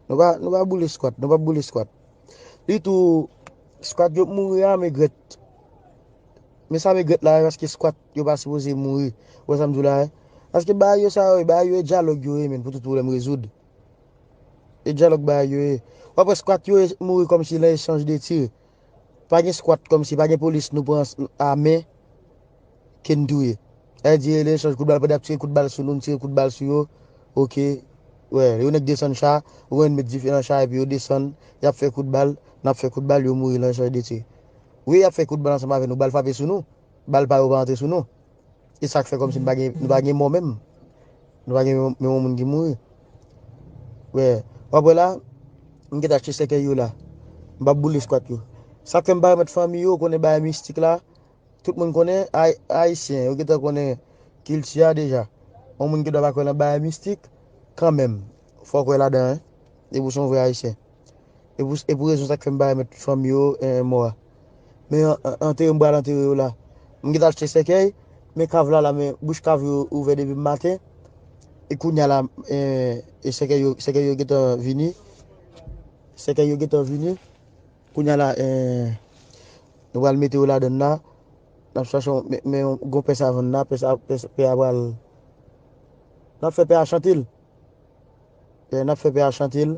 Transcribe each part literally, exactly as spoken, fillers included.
Nou pa, nou pa boule squat, nou pa boule squat. Li tou, squat yo mouri a, m egrèt. Men sa m egrèt la, paske squat yo pa sipoze mouri. Ou wè sa m di w la, e? Paske bagay yo sa yo, bagay yo e dyalòg yo ye, men, pou tout pwoblèm rezoud. E dyalòg bagay yo ye. W ap wè squat yo e mouri kòmsi nan echanj de tir. Pa gen squat kòmsi, pa gen polis nou pran a men ke n touye. Sa vle di, e echanj kout bal, pandan y ap tire kout bal sou nou, n tire kout bal sou yo. Oke. Wè, yo nèk desann cha, ou konn met dife nan cha, epi yo desann, y ap fè kout bal, n ap fè kout bal, yo mouri nan echanj de tir. Wi, y ap fè kout bal ansanm avè nou, bal frape sou nou, bal pa yo pa antre sou nou. E sa k fè kòmsi nou pa gen, nou pa gen mò menm. Nou pa gen menm, menm yon moun ki mouri. Wè, w ap wè la, m gentan achte sèkèy yo la. M p ap boule squat yo. Sa k fè m pa remèt fanmi yo, konnen bagay mistik la, tout moun konnen, ay-, ayisyen, yo gentan konnen kilti a deja. Yon moun ki dwa pa kwè nan bagay mistik, kanmenm, fò w kwè ladan, en. E pou se yon vrè ayisyen. E pou, e pou rezon sa k fè m pa remèt fanmi yo, eh, mò a. Men an-, an-, antere m pral antere yo la. M gentan achte sèkèy, men kav la la, men bouch kav yo ouvè depi maten. E kounye a la, eh, e sèkèy yo, sèkèy yo gentan vini. Sèkèy yo gentan vini. Kounye a la, eh, nou pral mete yo ladann la. N ap chache yon, men, men yon gwo pè sa vann la, pè sa, pè sa, pè a pral. N ap fè pè a chante l. Eh, n ap fè pè a chante l,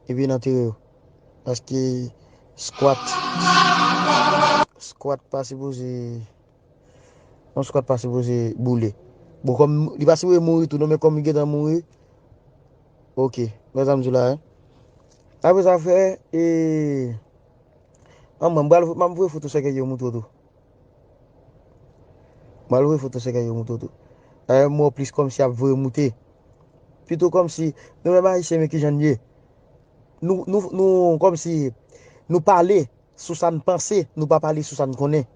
epi n antere yo. Paske squat, squat pa sipoze, yon squat pa sipoze boule. Bon, kòm li pa sipoze mouri tou, non, men kòm li gentan mouri, oke. Wè sa m di w la, en. Apre sa, fè, e, an mwen, m pral, m ap voye foto sèkèy yo montre w tou. M al voye foto sèkèy yo montre w tou. Dayè, m wè w plis kòmsi ap voye moute. Pito kòmsi, nou menm ayisyen, men kijan n ye. Nou, nou, nou, kòmsi, nou pale sou sa n panse, nou pa pale sou sa n konnen.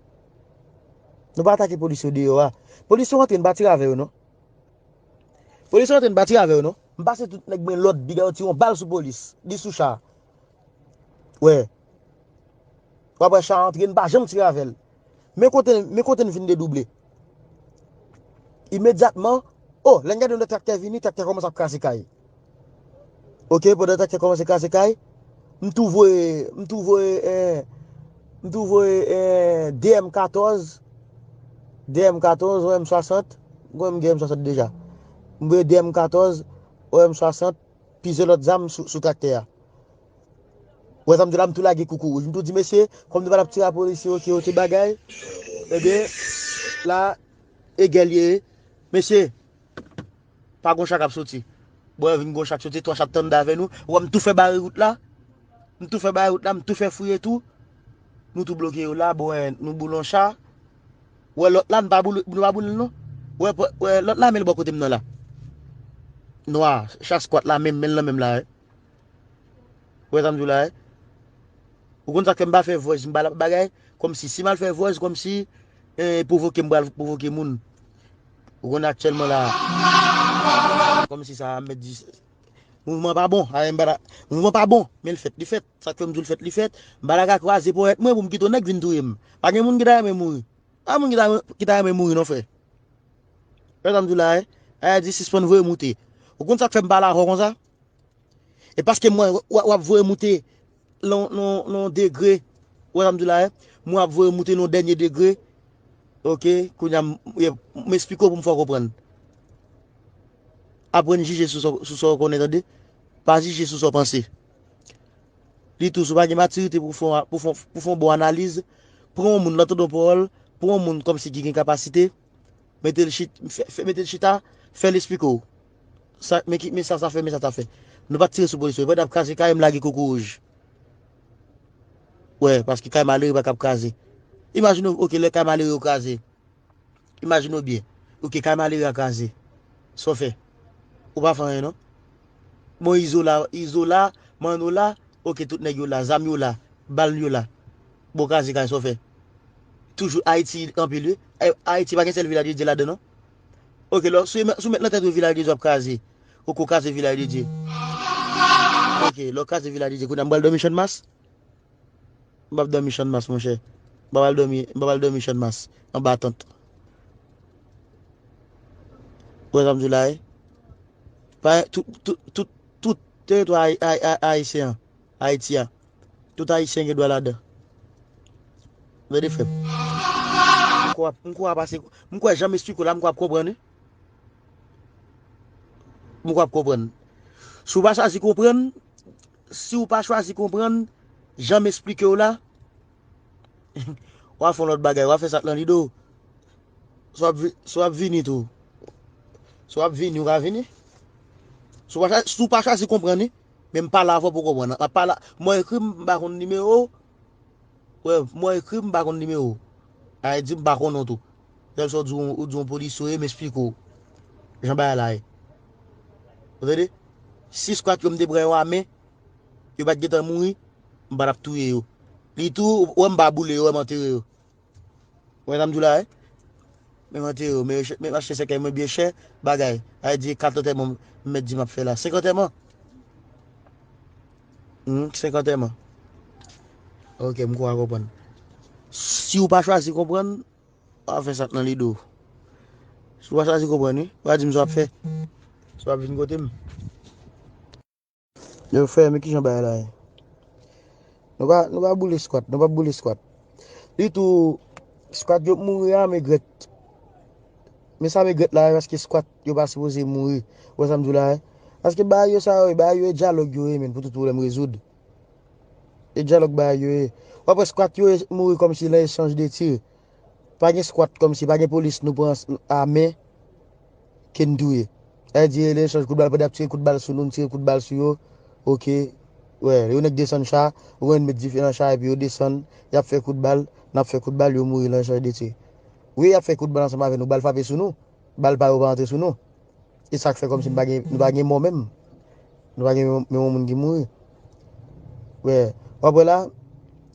Nou pa atake polis yo deyò a. Polis yo rantre, n pa tire avè yo, non. Polis yo rantre, n pa tire avè yo, non. M pase tout nèg men lòd, piga yo tire yon bal sou polis. Li sou cha. Wè. W ap wè cha antre, n pa janm tire avè l. Men kote, men kote n fin dedouble. Imedyatman, o, lè n gade yon lòt traktè vini, traktè kòmanse ap kraze kay. Oke, pandan traktè kòmanse kraze kay, m tou voye, m tou voye, eh, m tou voye, eh, de M katòz, de M katòz, yon M swasant, m gen M swasant deja. M voye de M katòz, yon M swasant, plizyè lòt zam sou, sou traktè a. Ou wè sa m di la, m tou lage koukou wouj. M tou di, mesye, kòm nou pa t ap tire a polisye, oke, oke, bagay. Ebyen, la, e gè l ye. Mesye, pa gon cha k ap soti. Bon, vin gon cha k soti, twa cha t anndan avè nou. Ou wè, m tou fè bare wout la. M tou fè bare wout la, m tou fè fouye tou. Nou tou bloke yo la, bon, eh, nou boule yon cha. Ou wè lòt la, nou pa boule, nou pa boule l non. Ou wè, ou wè lòt la, men l bò kote m nan la. Nwa, cha squat la, menm, men l nan men m la, eh. Ou wè sa m di w la, eh? Ou konn sa k fè m pa fè voice, m pa la bagay, kòmsi, si m al fè voice, kòmsi, eh, pwovoke m pral pwovoke moun. Ou konn aktyèlman la, kòmsi sa, m mèt di, mouvman pa bon, a, m pa la, mouvman pa bon, men l fèt, li fèt. Sa k fè m di w l fèt, li fèt. M pa la ka kwaze ponyèt mwen pou m kite yon nèg vin touye m. Pa gen moun ki ta renmen mouri. Pa moun ki ta, ki ta renmen mouri non, frè. Ou wè sa m di w la, eh? Ayiti sispann voye moute. Ou konn sa k fè m pale avè w konsa? E paske mwen, w, w ap voye moute nan, nan, nan degre, ou wè sa m di w la, eh? Mwen ap voye moute nan dènye degre. Oke, kounye a, m, m esplike w pou m fè w konprann. Aprann jije sou sa, sou sa w konnen, tande. Pa jije sou sa w panse. Li tou, si w pa gen matirite pou fè, pou fè, pou fè yon bon analiz, pran yon moun, nan tande yon pawòl, pran yon moun kòmsi ki gen kapasite, mete l chit-, fè, fè, mete l chita, fè l esplike w. Sa, men ki, men sa sa fè, men sa sa fè. Nou pa t tire sou polisye yo. Pandan y ap kraze kay, m lage koko wouj. Wè, paske kay malere pa kab kraze. Imajine w, oke, lè kay malere yo kraze. Imajine w byen. Oke, kay malere a kraze. Sa w fè? Ou pa fè anyen, non? Bon, Izola, Izola, Manola, oke, tout nèg yo la, zam yo la, bal yo la. Bon, kraze kay, sa w fè? Toujou Ayiti anpil, wi. Ay-, Ayiti pa gen sèl Vilaj de Dye ladan, non? Oke, lè w, si w met, si w met nan tèt ou Vilaj de Dye w ap kraze. Oke, w kraze Vilaj de Dye. Oke, lè w kraze Vilaj de Dye, kounye a m pral dòmi Channmas? M p ap dòmi Channmas, monchè. M p ap al dòmi, m p ap al dòmi Channmas, anba tant. Ou wè sa m di w la, wi? Pa, tout, tout, tout, tout, Teritwa ay- ay- ay- ayisyen an, Ayiti a. Tout ayisyen gen dwa ladan. Tande frè m. M kwè, m kwè pase, m kwè jan m esplike w la, m kwè w ap konprann wi. M kwè w ap konprann. Si w pa chwazi konprann, si w pa chwazi konprann jan m esplike w la, w a fè yon lòt bagay, w a fè sa k nan lide w. Si w ap vi- si w ap vini tou. Si w ap vini, w ka vini. Si w pa chwa- si w pa chwazi konprann wi, men m pale avè w pou w konprann. M ap pale, mwen ekri, m pa konn nimewo w. Wè, mwen ekri, m pa konn nimewo w. A di m pa konnen w tou. Sèl sa w di, w di yon polisye w ye, m esplike w jan bagay la ye. Ou tande? Si skwat yo m te pran yo a men, yo pa t gentan mouri, m pa t ap touye yo. Li tou, ou wè m pa boule yo, wè m antere yo. Ou wè sa m di w la, wi? Men m antere yo, men yo ch- men m achte sèkèy mwen byen chè, bagay. A di kat antèman m mèt di m ap fè la. Senk antèman? Hmm, senk antèman. Ok, m kwè w konprann. Si w pa chwazi konprann, w a fè sa k nan lide w. Si w pa chwazi konprann, wi, w a di m sa w ap fè. Si w ap vin kote m. Yo, frè, men kijan bagay la ye. Nou pa, nou pa boule skwat, nou pa boule skwat. Li tou, skwat yo mouri a, men grèt. Men sa men grèt la, paske skwat yo pa sipoze mouri. Ou wè sa m di w la, wi? Paske bagay yo sa yo, bagay yo e dyalòg yo ye, men pou tout pwoblèm rezoud. E dyalòg bagay yo ye. W ap wè skwat yo e mouri kòmsi nan echanj de tir. Pa gen skwat kòmsi, pa gen polis nou pran s- a men ke n touye. Sa vle di, nan echanj kout bal, pandan y ap tire kout bal sou nou, n tire kout bal sou yo. Ok. Wè, yo nèk desann cha, ou konn met dife nan cha, epi yo desann, y ap fè kout bal, n ap fè kout bal, yo mouri nan echanj de tir. Wi, y ap fè kout bal ansanm avè nou, bal frape sou nou, bal pa yo pa antre sou nou. E sa k fè kòmsi nou pa gen, nou pa gen mò menm. Nou pa gen menm, menm yon moun ki mouri. Wè, w ap wè la,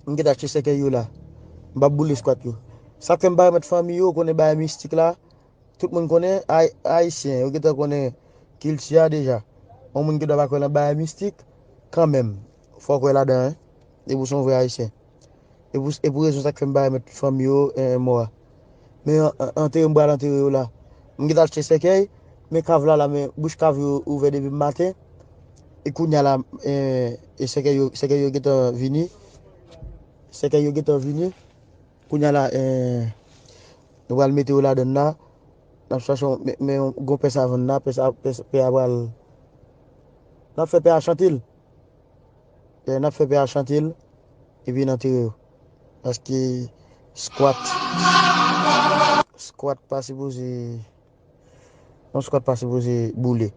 m gentan achte sèkèy yo la. M p ap boule skwat yo. Sa k fè m pa remèt fanmi yo, ou konnen bagay mistik la. Tout moun konnen, ay- ayisyen, yo gentan konnen kilti a deja. Yon moun ki dwa pa kwè nan bagay mistik, kanmenm, fò w kwè ladan, wi. E pou se yon vrè ayisyen. E pou, e pou rezon sa k fè m pa remèt fanmi yo, eh, mò a. Men an- an- antere m pral antere yo la. M gentan achte sèkèy, men kav la la, men bouch kav yo ouvè depi maten. E kounye a la, eh, e sèkèy yo, sèkèy yo gentan vini. Sèkèy yo gentan vini. Kounye a la, eh, nou pral mete yo ladan la. N ap chache yon, men, men yon gwo pè savann la, pè sa, pè, pè a pral. N ap fè pè a chante l. N ap fè pè a chante l, epi n antere yo. Paske skwat, skwat pa sipoze, yon skwat pa sipoze boule.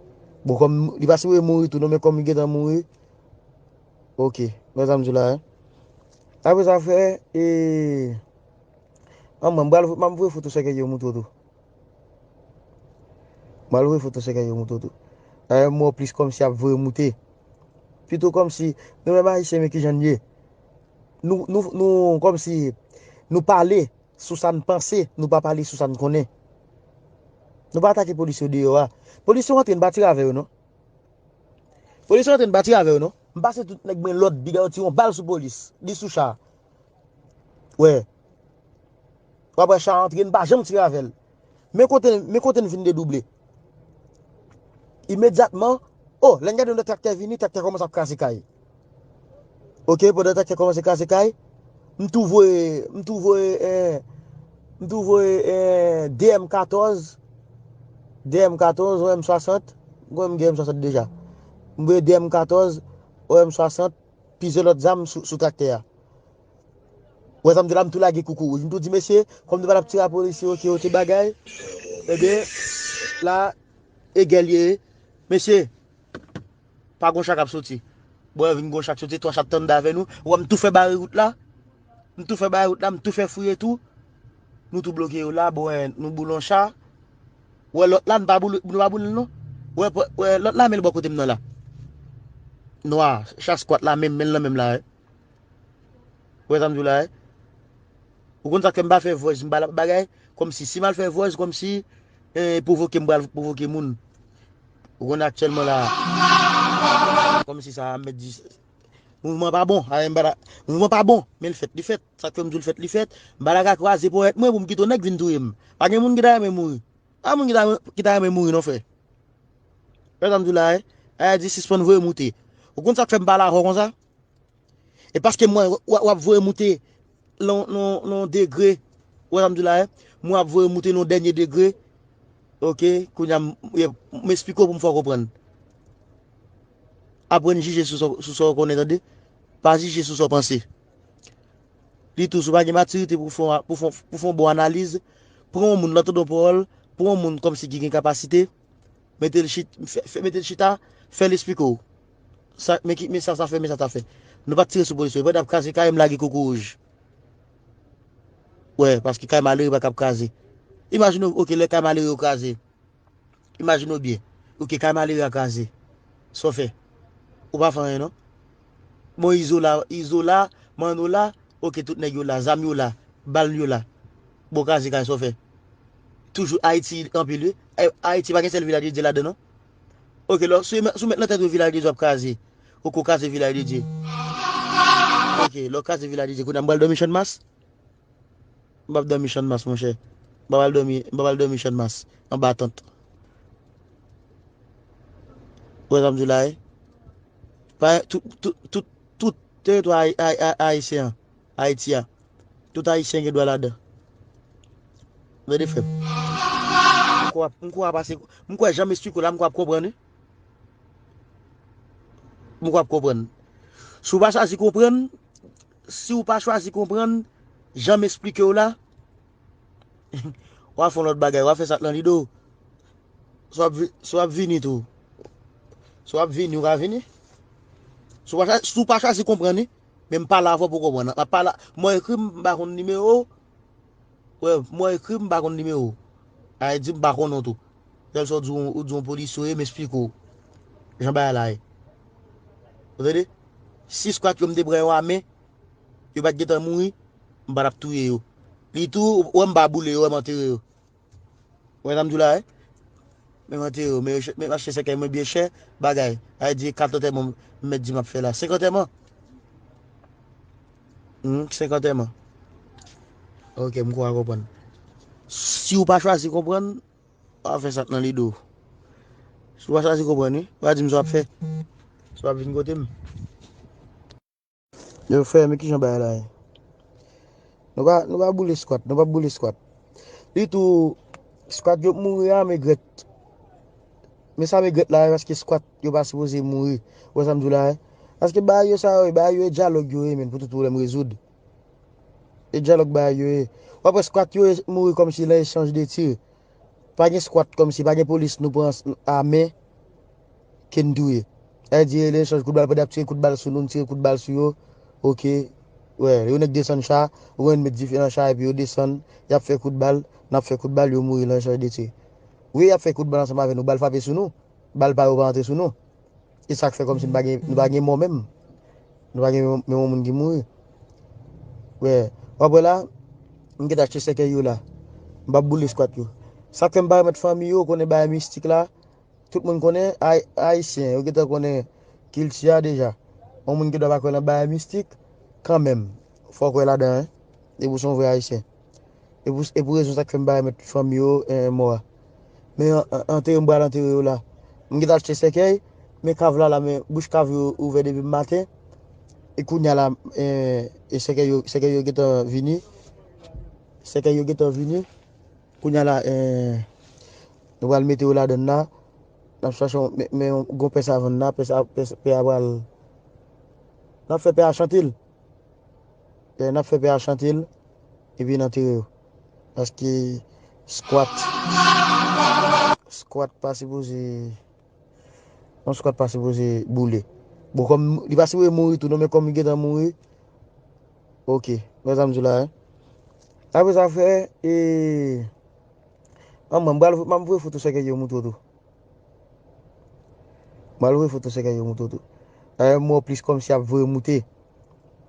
Bon, kòm li pa sipoze mouri tou, non, men kòm li gentan mouri, ok. Wè sa m di w la, wi. Apre sa, frè, e, an mwen, m pral, m ap voye foto sèkèy yo montre w tou. M al voye foto sèkèy yo montre w tou. Dayè, m wè w plis kòmsi ap voye moute. Pito kòmsi, nou menm ayisyen, men kijan n ye. Nou, nou, nou, kòmsi, nou pale sou sa n panse, nou pa pale sou sa n konnen. Nou pa atake polis yo deyò a. Polis yo antre, n pa tire avè yo, non. Polis yo antre, n pa tire avè yo, non. M pase tout nèg men lòd, piga yo tire yon bal sou polis. Li sou cha. Wè. W ap wè cha antre, n pa janm tire avè l. Men kote, men kote n vin dedouble. Imedyatman, o, lè n gade yon lòt traktè vini, traktè kòmanse ap kraze kay. Ok, pandan traktè kòmanse kraze kay, m tou voye, m tou voye, eh, m tou voye, eh, de M katòz, de M katòz, yon M swasant, m gen M swasant deja. M voye de M katòz, yon M swasant, plizyè lòt zam sou, sou traktè a. Ou wè sa m di la, m tou lage koukou wouj. M tou di, mesye, kòm nou pa t ap tire a polisye, ok, ok, bagay. Ebyen, la, e gè l ye. Mesye, pa gon cha k ap soti. Bon, vin gon cha k soti, twa cha t tann avè nou. Ou wè, m tou fè bare wout la. M tou fè bare wout la, m tou fè fouye tou. Nou tou bloke yo la, bon, eh, nou boule yon cha. Ou wè lòt la, nou pa boule, nou pa boule l non. Ou wè, ou wè lòt la, men l bò kote m nan la. Nwa, cha skwat la, menm, men l nan men m la, wi. Ou wè sa m di w la, wi? Ou konn sa k fè m pa fè voice, m pa la bagay, kòmsi, si m al fè voice, kòmsi, eh, pwovoke m pral pwovoke moun. Ou konn aktyèlman la, kòmsi sa a mèt di, mouvman pa bon, a, m pa la, mouvman pa bon, men l fèt, li fèt. Sa k fè m di w l fèt, li fèt. M pa la ka kwaze ponyèt mwen pou m kite yon nèg vin touye m. Pa gen moun ki ta renmen mouri. Pa moun ki ta, ki ta renmen mouri non, frè. Wè sa m di w la, wi. A di sispann voye moute. Ou konn sa k fè m pale avè w konsa? E paske mwen, w, w ap voye moute nan, nan, nan degre. Ou wè sa m di la, e? Mwen ap voye moute nan dènye degre. Oke, kounye a, m, m esplike w pou m fè w konprann. Aprann jije sou sa, sou sa w konnen, tande. Pa jije sou sa w panse. Li tou, si w pa gen matirite pou fè, pou fè, pou fè yon bon analiz, pran yon moun, lè w tande yon pawòl, pran yon moun kòmsi ki gen kapasite, mete l chit, fè, fè, mete l chita, fè l esplike w. Sa, men ki, men sa, sa fè, men sa, sa fè. Nou pa t tire sou polisye. Pandan ap kraze kay, m lage koukouwouj. Wè, paske kay malere pa kab kraze. Imajine w, oke, lè kay malere yo kraze. Imajine w byen. Oke, kay malere a kraze. Sa w fè? Ou pa fè anyen, non? Bon, Izola, Izola, Manola, oke, tout nèg yo la, zam yo la, bal yo la. Bon, kraze kay, sa w fè? Toujou Ayiti anpil, wi. Ay-, Ayiti pa gen sèl Vilaj de Dye ladan, non? Oke, lò, si w met, si w met nan tèt ou Vilaj de Dye ap kraze, ou ko kraze Vilaj de Dye. Oke, lè w kraze Vilaj de Dye, kounye a m pral dòmi Channmas? M p ap dòmi Channmas, monchè. M p ap al dòmi, m p ap al dòmi Channmas, anba tant. Ou wè sa m di w la, wi? Pa, tout, tout, tout, tout teritwa ay-, ay-, ay-, ayisyen an, Ayiti a, tout ayisyen gen dwa ladan. Tande, frè m. M kwè, m kwè w ap pase, m kwè jan m esplike w la, m kwè w ap konprann, wi. M kwè w ap konprann. Si w pa chwazi konprann, si w pa chwazi konprann jan m esplike w la, w a fè yon lòt bagay, w a fè sa k nan lide w. Si w ap vi-, si w ap vini tou. Si w ap vini, ou ka vini. Si w pa chwa-, si w pa chwazi konprann, wi, men m pale avè w pou w konprann. M ap pale, mwen ekri, m pa konn nimewo w. Wè, mwen ekri, m pa konn nimewo w. A di m pa konnen w tou. Sèl sa w di w, ou di w yon polisye w ye, m esplike w jan bagay la ye. Ou tande? Si skwat yo m te pran yo a men, yo pa t gentan mouri, m pa t ap touye yo. Li tou, ou wè m pa boule yo, wè m antere yo. Ou wè sa m di w la, wi? Men m antere yo, men yo ch-, men m achte sèkèy mwen byen chè, bagay. A di kat antèman m mèt di m ap fè la. Senk antèman. Hmm, senk antèman. Oke, m kwè w konprann. Si w pa chwazi konprann, w a fè sa k nan lide w. Si w pa chwazi konprann, wi, w a di m sa w ap fè. Si w ap vin kote m. Yo, frè, men kijan bagay la ye. Nou pa, nou pa boule skwat, nou pa boule skwat. Li tou, skwat yo mouri a, men grèt. Men sa men grèt la, paske skwat yo pa sipoze mouri. Ou wè sa m di w la, wi? Paske bagay yo sa yo, bagay yo e dyalòg yo ye, men pou tout pwoblèm rezoud. E dyalòg bagay yo ye. W ap wè skwat yo e mouri kòmsi nan echanj de tir. Pa gen skwat kòmsi, pa gen polis nou pran a men ke n touye. Sa vle di, nan echanj kout bal, pandan y ap tire kout bal sou nou, n tire kout bal sou yo. Oke. Wè, yo nèk desann cha, ou wè n met dife nan cha, epi yo desann, y ap fè kout bal, n ap fè kout bal, yo mouri nan echanj de tir. Wi, y ap fè kout bal ansanm avè nou, bal frape sou nou, bal pa yo pa antre sou nou. E sa k fè kòmsi nou pa gen, nou pa gen mò menm. Nou pa gen menm, menm yon moun ki mouri. Wè, w ap wè la, m gentan achte sèkèy yo la. M p ap boule skwat yo. Sa k fè m pa remèt fanmi yo, konnen bagay mistik la, tout moun konnen, ay-, ayisyen, yo gentan konnen kilti a deja. Yon moun ki dwa pa kwè nan bagay mistik, kanmenm, fò w kwè ladan, wi. Depi w se yon vrè ayisyen. E pou, e pou rezon sa k fè m pa remèt fanmi yo, eh, mò a. Men an, an, antere, m pral antere yo la. M gentan achte sèkèy, men kav la la, men bouch kav yo ouvè depi maten. E kounye a la, eh, e sèkèy yo, sèkèy yo gentan vini. Sèkèy yo gentan vini. Kounye a la, eh, nou pral mete yo ladann la. N ap chache yon, men, men yon gwo pè savann la, pè sa, pè, pè a pral, n ap fè pè a chante l. Lè n ap fè pè a chante l, epi n antere yo. Paske skwat, skwat pa sipoze, yon skwat pa sipoze boule. Bon, kòm li pa sipoze mouri tou, non, men kòm li gentan mouri, oke. Wè sa m di w la, wi. Apre sa, frè, e, an mwen, m pral, m ap voye foto sèkèy yo montre w tou. M al voye foto sèkèy yo montre w tou. Dayè, m wè w plis kòmsi ap voye moute.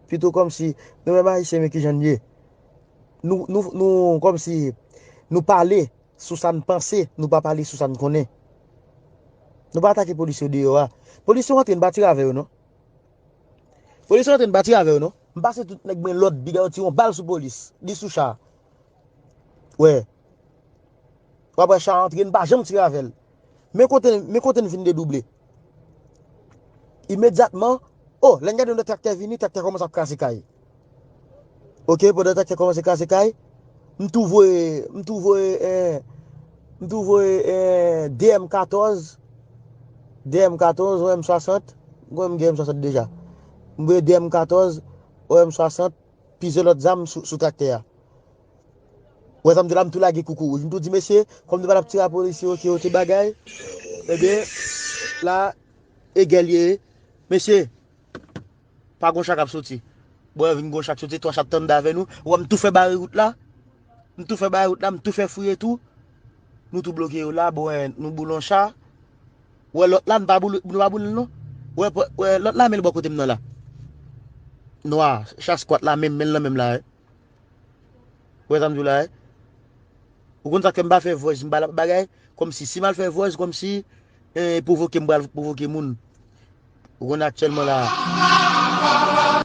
Pito kòmsi, nou menm ayisyen, men kijan n ye. Nou, nou, nou, kòmsi, nou pale sou sa n panse, nou pa pale sou sa n konnen. Nou pa atake polis yo deyò a. Polis yo antre, n pa tire avè yo, non. Polis yo antre, n pa tire avè yo, non. M pase tout nèg mwen lòd, piga yo tire yon bal sou polis. Li sou cha. Wè. W ap wè cha antre, n pa janm tire avè l. Men kote, men kote n fin dedouble. Imedyatman, o, lè n gade yon lòt traktè vini, traktè kòmanse ap kraze kay. Oke, pandan traktè kòmanse kraze kay, m tou voye, m tou voye, eh, m tou voye, eh, de M katòz, de M katòz, yon M swasant, m gen M swasant deja. M voye de M katòz, yon M swasant, plizyè lòt zam sou, sou traktè a. Ou wè sa m di la, m tou lage koukou wouj. M tou di, mesye, kòm nou pa t ap tire a polisye, oke, oke, bagay. Ebyen, la, e gè l ye. Mesye, pa gon cha k ap soti. Bon, vin gon cha k soti, twa cha t ann avè nou. Ou wè, m tou fè bare wout la. M tou fè bare wout la, m tou fè fouye tou. Nou tou bloke yo la, bon, eh, nou boule yon cha. Ou wè lòt la, nou pa boule, nou pa boule l non. Ou wè, ou wè lòt la, men l bò kote m nan la. Nwa, cha skwat la, menm, men l nan menm la, eh. Ou wè sa m di w la, eh? Ou konn sa k fè m pa fè voice, m pa la bagay, kòmsi, si m al fè voice, kòmsi, eh, pwovoke m pral pwovoke moun. Ou konn aktyèlman la,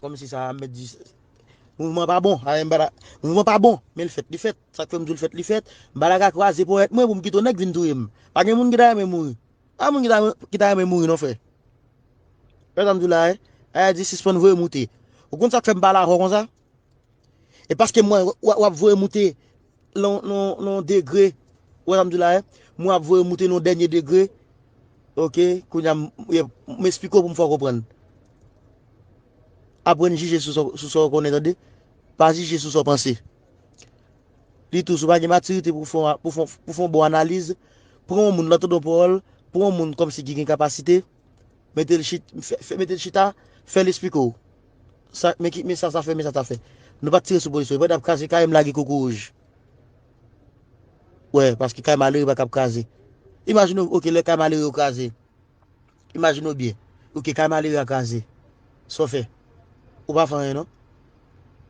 kòmsi sa, m mèt di, mouvman pa bon, a, m pa la, mouvman pa bon, men l fèt, li fèt. Sa k fè m di w l fèt, li fèt. M pa la ka kwaze ponyèt mwen pou m kite yon nèg vin touye m. Pa gen moun ki ta renmen mouri. Pa moun ki ta, ki ta renmen mouri non, frè. Wè sa m di w la, eh? Ayiti sispann voye moute. Ou konn sa k fè m pale avè w konsa? E paske m wè w, w ap voye moute nan, nan, nan degre. Ou wè sa m di w la, eh? M wè w ap voye moute nan dènye degre. Oke, kounye a m, m esplike w pou m fè w konprann. Aprann jije sou sa, sou sa w konnen, tande. Pa jije sou sa w panse. Li tou, si w pa gen matirite pou w fè, pou w fè, pou w fè yon bon analiz, pran yon moun, lè w tande yon pawòl, pran yon moun kòmsi ki gen kapasite, mete l chit-, fè, fè, mete l chita, fè l esplike w. Sa, men ki, men sa, sa fè, men sa, sa fè. Nou pa t tire sou polisye, pandan ap kraze kay, m lage koukou wouj. Wè, paske kay malere pa kab kraze. Imajine w, oke, lè kay malere yo kraze. Imajine w byen. Oke, kay malere a kraze. Sa w fè? Ou pa fè anyen, non?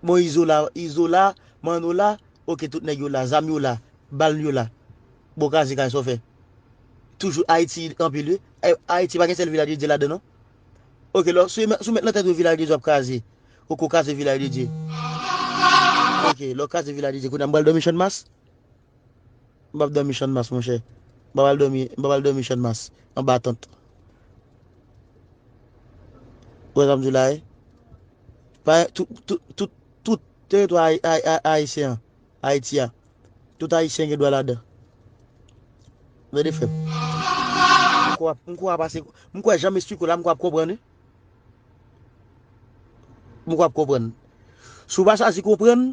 Bon, Izo la, Izo la, Manno la, oke, tout nèg yo la, zam yo la, bal yo la. Bon, kraze kay, sa w fè? Toujou Ayiti anpil, wi. Ay-, Ayiti pa gen sèl Vilaj de Dye ladan, non? Oke, lò, si w met, si w met nan tèt ou Vilaj de Dye ap kraze, oke, w kraze Vilaj de Dye. Oke, lè w kraze Vilaj de Dye, kounye a m pral dòmi Channmas? M p ap dòmi Channmas, monchè. M p ap al dòmi, m p ap al dòmi Channmas, anba tant. Ou wè sa m di w la, wi? Pa, tout, tout, tout, tout teritwa ay-, ay-, ay-, ayisyen an, Ayiti a, tout ayisyen gen dwa ladan. Tande, frè m. M kwè, m kwè w ap pase, m kwè jan m esplike w la, m kwè w ap konprann, wi. M kwè w ap konprann. Si w pa chwazi konprann,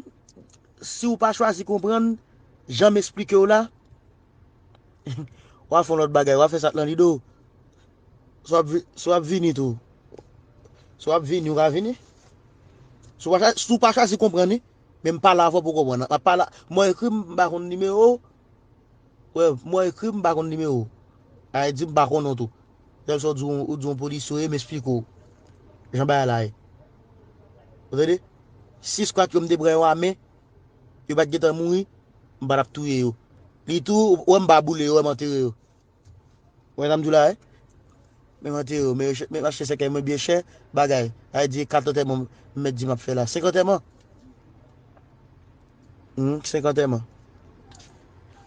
si w pa chwazi konprann jan m esplike w la, w a fè yon lòt bagay, w a fè sa k nan lide w. Si w ap vi-, si w ap vini tou. Si w ap vini, w ka vini. Si w pa chwa-, si w pa chwazi konprann li, men m pale avè w pou w konprann. M ap pale, mwen ekri, m pa konn nimewo w. Wè, mwen ekri, m pa konn nimewo w. Sa vle di m pa konnen w tou. Lè sa w di w, ou di yon polisye w ye, m esplike w jan bagay la ye. Ou tande? Si skwat yo m te pran yo a men, yo pa t gentan mouri, m pa t ap touye yo. Li tou, ou wè m pa boule yo, wè m antere yo. Ou wè sa m di w la, wi? Men m antere yo, men yo ch-, men m achte sèkèy mwen byen chè, bagay. Sa vle di kat antèman m mèt di m ap fè la. Senk antèman? Hmm, senk antèman.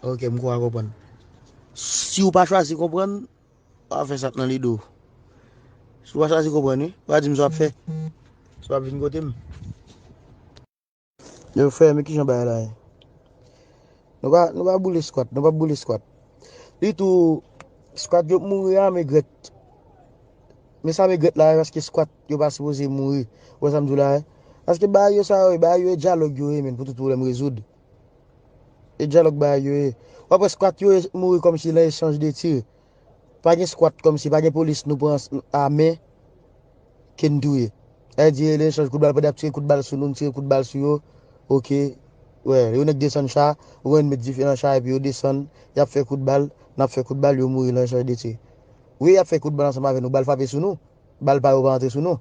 Oke, m kwè w konprann. Si w pa chwazi konprann, w a fè sa k nan lide w. Si w pa chwazi konprann, wi, w a di m sa w ap fè. Si w ap vin kote m. Yo, frè, men kijan bagay la ye? Nou pa, nou pa boule skwat, nou pa boule skwat. Li tou, skwat yo mouri a, m egrèt. Men sa m egrèt la, paske skwat yo pa sipoze mouri. Ou wè sa m di w la, wi? Paske bagay yo sa yo ye, bagay yo e dyalòg yo ye, men, pou tout pwoblèm rezoud. E dyalòg bagay yo ye. W ap wè skwat yo e mouri kòmsi nan echanj de tir. Pa gen skwat kòmsi, pa gen polis nou pran a men ke n touye. Sa vle di, nan echanj kout bal, pandan y ap tire kout bal sou nou, n tire kout bal sou yo. Oke. Wè, yon nèg desann cha, ou wè n met dife nan cha, epi yo desann, y ap fè kout bal, n ap fè kout bal, yo mouri nan echanj de tir. Wi, y ap fè kout bal ansanm avè nou, bal frape sou nou, bal pa yo pa antre sou nou.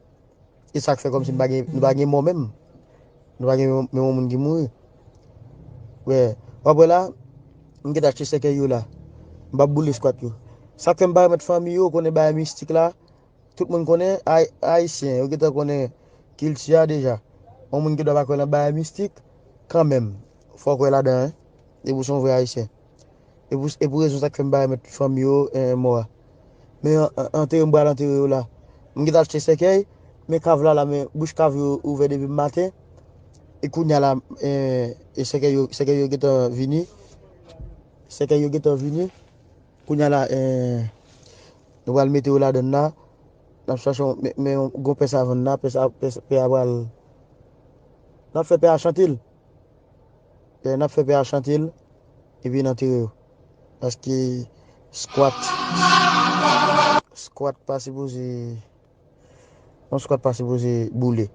E sa k fè kòmsi n pa gen, nou pa gen mò menm. Nou pa gen menm, menm yon moun ki mouri. Wè, w ap wè la, m gentan achte sèkèy yo la. M p ap boule skwat yo. Sa k fè m pa remèt fanmi yo, konnen bagay mistik la, tout moun konnen, ay-, ayisyen, yo gentan konnen kilti a deja. Yon moun gen dwa pa kwè nan bagay mistik, kanmenm, fò w kwè ladan, wi. Depi w se yon vrè ayisyen. E pou, e pou rezon sa k fè m pa remèt fanmi yo, eh, mò a. Men an, an, antere m pral antere yo la. M gentan achte sèkèy, men kav la la, men bouch kav yo ouvè depi maten. E kounye a la, eh, e sèkèy yo, sèkèy yo gentan vini. Sèkèy yo gentan vini. Kounye a la, eh, nou pral mete yo ladann la. N ap chache yon, men, men yon gwo pè sa vann la, pè sa, pè, pè a pral, n ap fè pè a chante l. Eh, n ap fè pè a chante l, epi n antere yo. Paske squat, squat pa sipoze, yon squat pa sipoze boule.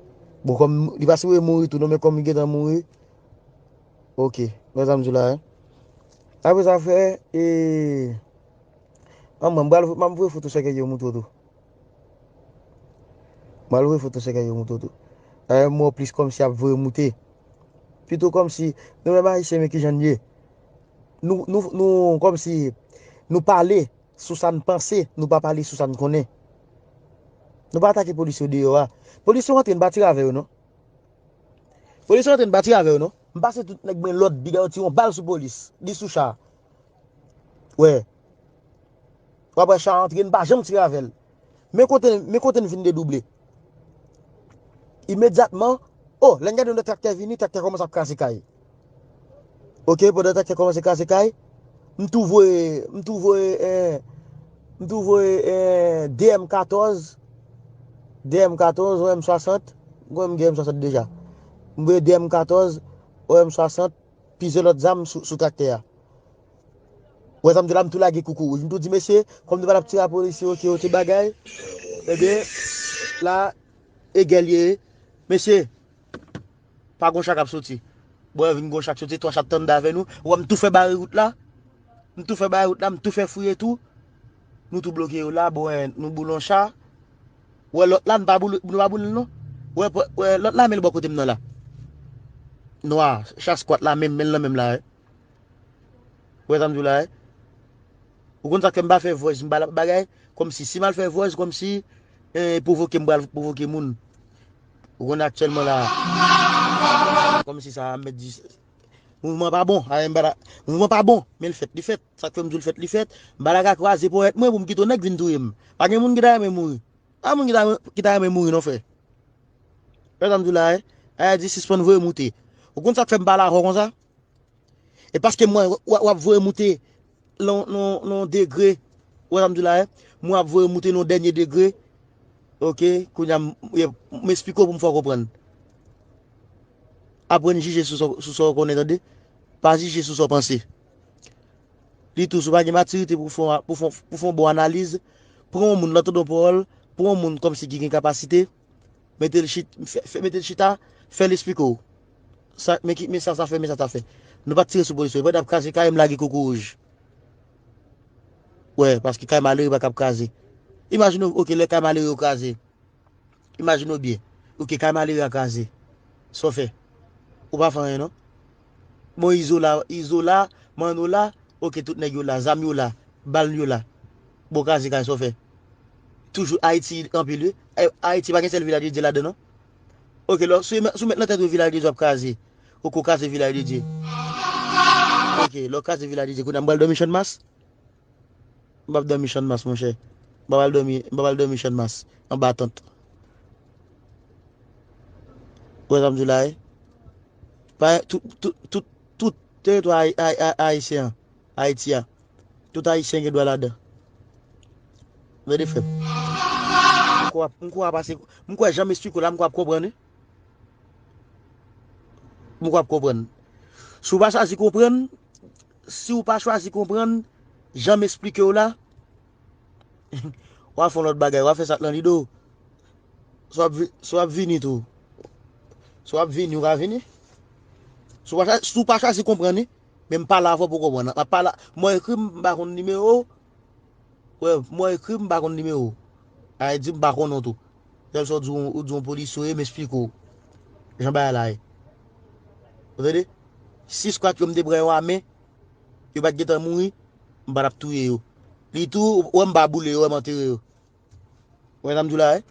Bon, kòm li pa sipoze mouri tou, non, men kòm li gentan mouri, ok, wè sa m di w la, hein. Apre sa, frè, e, an mwen, m pral, m ap voye foto sèkèy yo moute w tou. M pral voye foto sèkèy yo moute w tou. Dayè, m wè w plis kòmsi ap voye moute. Pito kòmsi, nou menm Ayisyen, men kijan n ye. Nou, nou, nou, kòmsi, nou pale sou sa n panse, nou pa pale sou sa n konnen. Nou pa atake polis yo deyò a. Polis yo antre, n pa tire avè yo, non. Polis yo antre, n pa tire avè yo, non. M pase tout nèg mwen lòd, bigay yo tire yon bal sou polis. Li sou cha. Wè. W ap wè cha antre, n pa janm tire avè l. Men kote, men kote n vin dedouble. Imedyatman, o, lè n gade yon lòt traktè vini, traktè kòmanse ap kraze kay. Ok, pandan traktè kòmanse kraze kay, m tou voye, m tou voye, eh, m tou voye, eh, D M katòz, D M katòz, yon M swasant, m konnen m gen M swasant deja. M voye D M katòz, yon M swasant, plizyè lòt zam sou, sou traktè a. Wè sa m di la, m tou lage koukou wouj. M tou di, mesye, kòm nou pa t ap tire a polisye, ok, ok, bagay. Ebyen, la, e gè l ye. Mesye, pa gon cha k ap soti. Bon, vin gon cha k soti, twa cha t anndan avè nou. Wè, m tou fè bare wout la. M tou fè bare wout la, m tou fè fouye tou. Nou tou bloke yo la, bon, eh, nou boule yon cha. Wè, lòt la, nou pa boule, nou pa boule l, non. Wè, wè, lòt la, men l bò kote m nan la. Nwa, cha squat la, men, men l nan men m la, eh. Ou wè sa m di w la, eh? Ou konn sa k fè m pa fè voice, m pa la bagay? Kòmsi, si m al fè voice, kòmsi, eh, pwovoke m pral pwovoke moun. Ou konn aktyèlman la, kòmsi sa, m mèt di, mouvman pa bon, a, m pa la, mouvman pa bon, men l fèt, li fèt. Sa k fè m di w l fèt, li fèt. M pa la ka kwaze ponyèt mwen pou m kite yon nèg vin touye m. Pa gen moun ki ta renmen mouri. Pa moun ki ta, ki ta renmen mouri, non, frè. Ou wè sa m di w la, eh? Ayiti sispann voye moute. Ou konn sa k fè m pale avè w konsa? E paske mwen, w, w ap voye moute nan, nan, nan degre. Ou wè sa m di w la, eh? Mwen ap voye moute nan dènye degre. Ok, kounye a, m, m esplike w pou m fè w konprann. Aprann jije sou sa, sou sa w konnen, tande. Pa jije sou sa w panse. Li tou, si w pa gen matirite pou fè, pou fè, pou fè yon bon analiz, pran yon moun, lè w tande yon pawòl, pran yon moun kòmsi ki gen kapasite, mete l chit-, fè, fè, mete l chita, fè l esplike w. Sa, men ki, men sa, sa fè, men sa, sa fè. Nou pa t tire sou polis yo. Pandan y ap kraze kay, m lage koukou wouj. Wè, paske kay malere pa kab kraze. Imajine w, ok, lè kay malere yo kraze. Imajine w byen. Ok, kay malere a kraze. Sa w fè? Ou pa fè anyen, non. Bon, Izo la, Izo la, Manno la, ok, tout nèg yo la, zam yo la, bal yo la. Bon, kraze kay, sa w fè? Toujou Ayiti anpil, wi. Ay-, Ayiti pa gen sèl Vilaj de Dye ladan, non. Ok, lò, si w met, si w met nan tèt ou Vilaj de Dye ap kraze, ou ko kraze Vilaj de Dye. Ok, lè w kraze Vilaj de Dye, kounye a m pral dòmi Channmas. M p ap dòmi Channmas, monchè. M p ap al dòmi, m p ap al dòmi Channmas, anba tant. Ou wè sa m di w la, wi? Pa, tout, tout, tout, tout teritwa ayi-, ayi-, ayi-, ayisyen an, Ayiti a, tout ayisyen gen dwa ladan. Tande, frè m. M kwè, m kwè w ap pase, m kwè jan m esplike w la, m kwè w ap konprann, wi. M kwè w ap konprann. Si w pa chwazi konprann, si w pa chwazi konprann jan m esplike w la, w a fè yon lòt bagay, w a fè sa k nan lide w. Si w ap vi-, si w ap vini tou. Si w ap vini, w ka vini. Si w pa chwa-, si w pa chwazi konprann, wi, men m pale avè w pou w konprann. M ap pale, mwen ekri, m pa konn nimewo w. Wè, mwen ekri, m pa konn nimewo w. Sa vle di m pa konnen w tou. Sèl sa w di, w di yon polisye w ye, m esplike w jan bagay la ye. Ou tande? Si skwat yo m te pran yo a men, yo pa t gentan mouri, m pa t ap touye yo. Li tou, ou wè m pa boule yo, wè m antere yo. Ou wè sa m di w la, wi?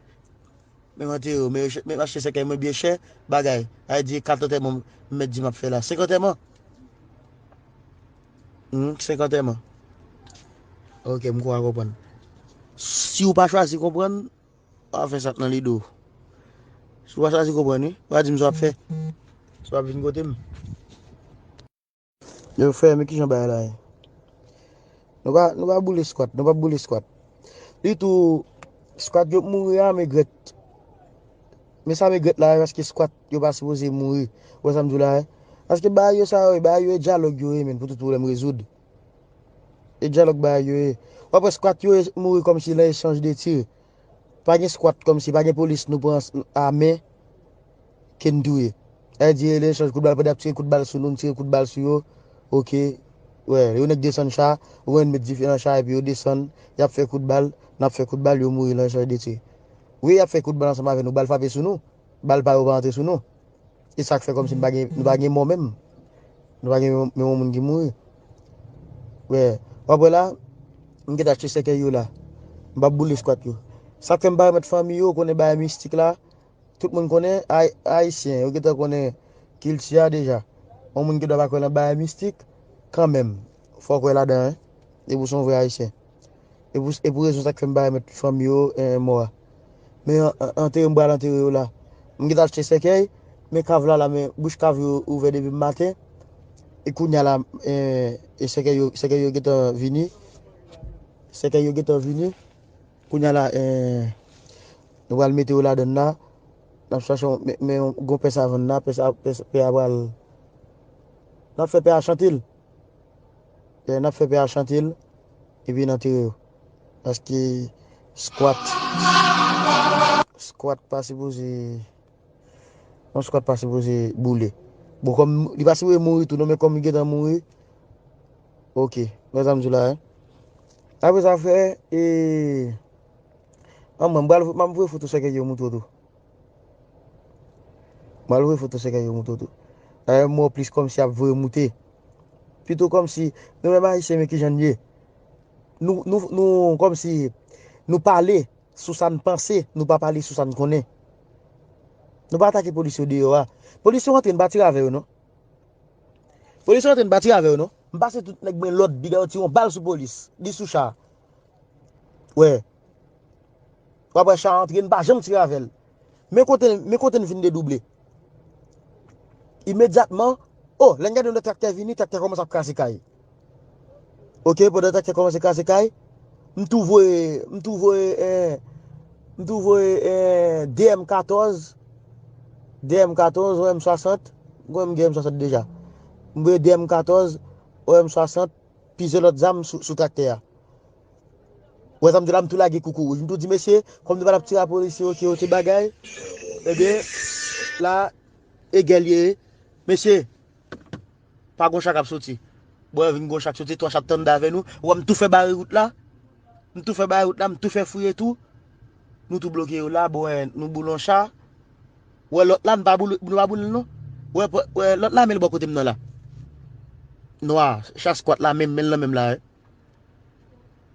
Men m antere yo, men yo chè, men m achte sèkèy mwen byen chè, bagay. Sa vle di kat antèman m mèt di m ap fè la. Senk antèman. Hmm, senk antèman. Ok, m kwè w konprann. Si w pa chwazi konprann, w ap fè sa k nan lide w. Si w pa chwazi konprann, wi, w a di m sa w ap fè. Si w ap vin kote m. Yo, frè, men kijan bagay la ye. Nou pa, nou pa boule squat, nou pa boule squat. Li tou, squat yo mouri a, men grèt. Men sa men grèt la, paske squat yo pa sipoze mouri. Ou wè sa m di w la, e? Paske bagay yo sa yo, bagay yo e dyalòg yo ye, men, pou tout pwoblèm rezoud. E dyalòg bagay yo ye. W ap wè squat yo mouri kòmsi nan echanj de tir. Pa gen squat kòmsi, pa gen polis nou pran a men ke n touye. Sa vle di, lè echanj kout bal, pandan y ap tire kout bal sou nou, n tire kout bal sou yo. Oke. Wè, yo nèk desann cha, ou konn met dife nan cha, epi yo desann, y ap fè kout bal, n ap fè kout bal, yo mouri nan echanj de tir. Wi, y ap fè kout bal ansanm avè nou, bal frape sou nou, bal pa yo pa antre sou nou. E sa k fè kòmsi n pa gen, nou pa gen mò menm. Nou pa gen menm, menm yon moun ki mouri. Wè, w ap wè la, m gentan achte sèkèy yo la. M p ap boule squat yo. Sa k fè m pa remèt fanmi yo, konnen bagay mistik la, tout moun konnen, Ay-, Ayisyen, yo gentan konnen kilti a deja. Yon moun ki dwa pa kwè nan bagay mistik, kanmenm, fò w kwè ladan, en. E pou se yon vrè Ayisyen. E pou, e pou rezon sa k fè m pa remèt fanmi yo, eh, mò a. Men an-, an-, antere m pral antere yo la. M gentan achte sèkèy, men kav la la, men bouch kav yo ouvè depi maten. E kounye a la, eh, e sèkèy yo, sèkèy yo gentan vini. Sèkèy yo gentan vini. Kounye a la, eh, nou pral mete yo ladann la. N ap chache yon, men, men yon gwo pè savann la, pè sa, pè, pè a pral, n ap fè pè a chante l. Eh, n ap fè pè a chante l, epi n antere yo. Paske squat, squat pa sipoze, yon squat pa sipoze boule. Bon, kòm li pa sipoze mouri tou non, men kòm li gentan mouri, oke. Wè sa m di w la, en. Apre sa, frè, e, an mwen, m pral, m ap voye foto sèkèy yo montre w tou. M al voye foto sèkèy yo montre w tou. Dayè, m wè w plis kòmsi ap voye moute. Pito kòmsi, nou menm Ayisyen, men kijan n ye. Nou, nou, nou, kòmsi, nou pale sou sa n panse, nou pa pale sou sa n konnen. Nou pa atake polis yo deyò a. Polis yo antre, n pa tire avè yo, non. Polis yo antre, n pa tire avè yo, non. M pase tout nèg mwen lòd, bigay yo tire yon bal sou polis. Li sou cha. Wè. W ap wè cha antre, n pa janm tire avè l. Men kote, men kote n vin dedouble. Imedyatman, o, lè n gade yon lòt traktè vini, traktè kòmanse ap kraze kay. Oke, pandan traktè kòmanse kraze kay, m tou voye, m tou voye, eh, m tou voye, eh, D M katòz, D M katòz, yon M swasant, m gen M swasant deja. M voye D M katòz, yon M swasant, plizyè lòt zam sou, sou traktè a. Wè sa m di la, m tou lage koukou wouj. M tou di, mesye, kòm nou pa t ap tire a polisye yo, ke yo te bagay, ebyen, la, e gè l ye. Mesye, pa gon cha k ap soti. Bon, vin gon cha k soti, twa cha t tann avè nou. Wè, m tou fè bare wout la. M tou fè bare wout la, m tou fè fouye tou. Nou tou bloke yo la, bon, eh, nou boule yon cha. Wè, lòt la, nou pa boule, nou pa boule l, non. Wè, wè, lòt la, men l bò kote m nan la. Nwa, cha squat la, menm, men l nan menm la, eh.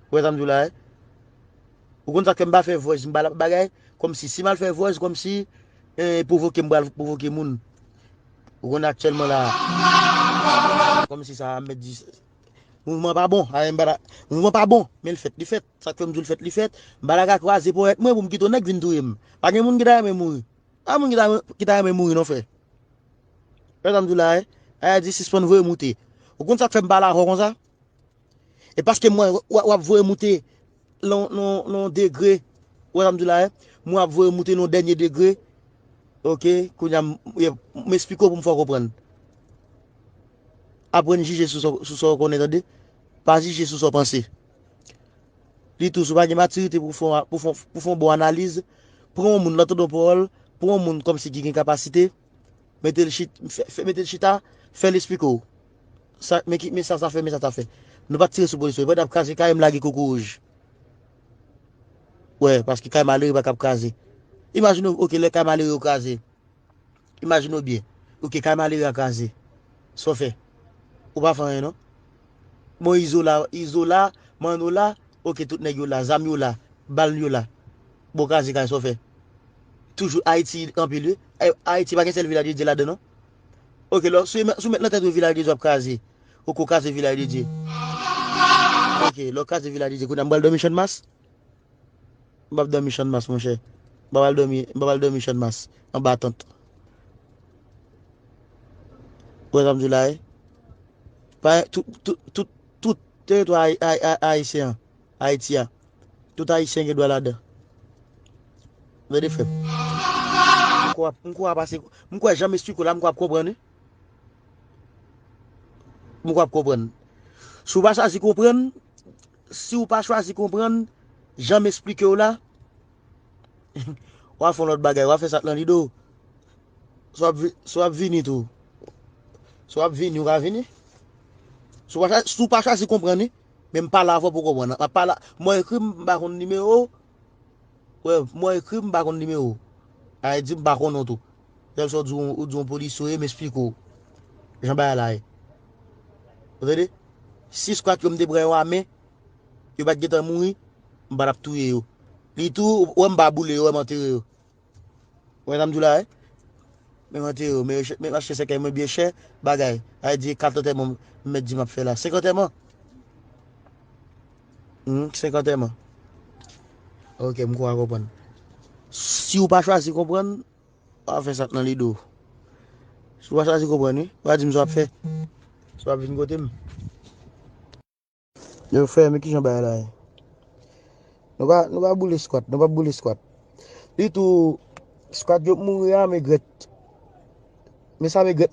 Ou wè sa m di w la, eh? Ou konn sa k fè m pa fè voice, m pa la bagay, kòmsi si m al fè voice, kòmsi, eh, pwovoke m pral pwovoke moun. Ou konn aktyèlman la, kòmsi sa, m mèt di, mouvman pa bon, a, m pa la, mouvman pa bon, men l fèt, li fèt. Sa k fè m di w l fèt, li fèt. M pa la ka kwaze ponyèt mwen pou m kite yon nèg vin touye m. Pa gen moun ki ta renmen mouri. Pa moun ki ta, ki ta renmen mouri non, frè. Ou wè sa m di w la, eh? A di sispann voye moute. Ou konn sa k fè m pale avè w konsa? E paske mwen, w, w ap voye moute nan, nan, nan degre. Ou wè sa m di w la, eh? Mwen ap voye moute nan dènye degre. Oke, kounye a, m, m esplike w pou m fè w konprann. Aprann jije sou sa, sou sa w konnen, tande. Pa jije sou sa w panse. Li tou, si w pa gen matirite pou fè, pou fè, pou fè yon bon analiz, pran yon moun, lè w tande yon pawòl, pran yon moun kòmsi ki gen kapasite, mete l chit, fè, fè, mete l chita, fè l esplike w. Sa, men ki, men sa sa fè, men sa sa fè. Nou pa t tire sou polis yo. Pandan y ap kraze kay, m lage koko wouj. Wè, paske kay malere pa ka ap kraze. Imajine w, oke, lè kay malere yo kraze. Imajine w byen. Oke, kay malere a kraze. Sa w fè? Ou pa fè anyen, non? Bon, Izola, Izola, Manola, oke, tout nèg yo la, zam yo la, bal yo la. Bon, kraze kay, sa w fè? Toujou Ayiti anpil, wi. Ay-, Ayiti pa gen sèl Vilaj de Dye ladan, non? Oke, lè, si w met, si w met nan tèt ou Vilaj de Dye ap kraze, ou ko kraze Vilaj de Dye. Oke, lè w kraze Vilaj de Dye, kounye a m pral dòmi Channmas? M p ap dòmi Channmas, monchè. M pa pral dòmi, m pa pral dòmi Channmas, anba tant. Ou wè sa m di w la, wi? Pa, tout, tout, tout, tout teritwa ay-, ay-, ay-, ayisyen an, Ayiti a, tout ayisyen gen dwa ladan. Tande, frè m. M kwè, m kwè pase, m kwè jan m esplike w la, m kwè w ap konprann, wi. M kwè w ap konprann. Si w pa chwazi konprann, si w pa chwazi konprann jan m esplike w la, w a fè yon lòt bagay, w a fè sa k nan lide w. Si w ap vi-, si w ap vini tou. Si w ap vini, w ka vini. Si w pa chwa-, si w pa chwazi konprann, wi. Men m pale avè w pou w konprann. M ap pale, mwen ekri, m pa konn nimewo w. Wè, mwen ekri, m pa konn nimewo w. A di m pa konnen w tou. Sèl sa w di, w di yon polisye w ye, m esplike w jan bagay la ye. Ou tande? Si skwat yo m te pran yo a men, yo pa t gentan mouri, m pa t ap touye yo. Li tou, ou wè m pa boule yo, wè m antere yo. Ou wè sa m di w la, wi? Men m antere yo, men yo chè-, men m achte sèkèy mwen byen chè, bagay. A di kat antèman m mèt di m ap fè la. Senk antèman? Hmm, senk antèman. Ok, m kwè w konprann. Si w pa chwazi konprann, w a fè sa k nan lide w. Si w pa chwazi konprann, wi, w a di m sa w ap fè. Si w ap vin kote m. Yo, frè, men kijan bagay la ye? Nou pa, nou pa boule skwat, nou pa boule skwat. Li tou, skwat yo mouri a, men grèt. Men sa men grèt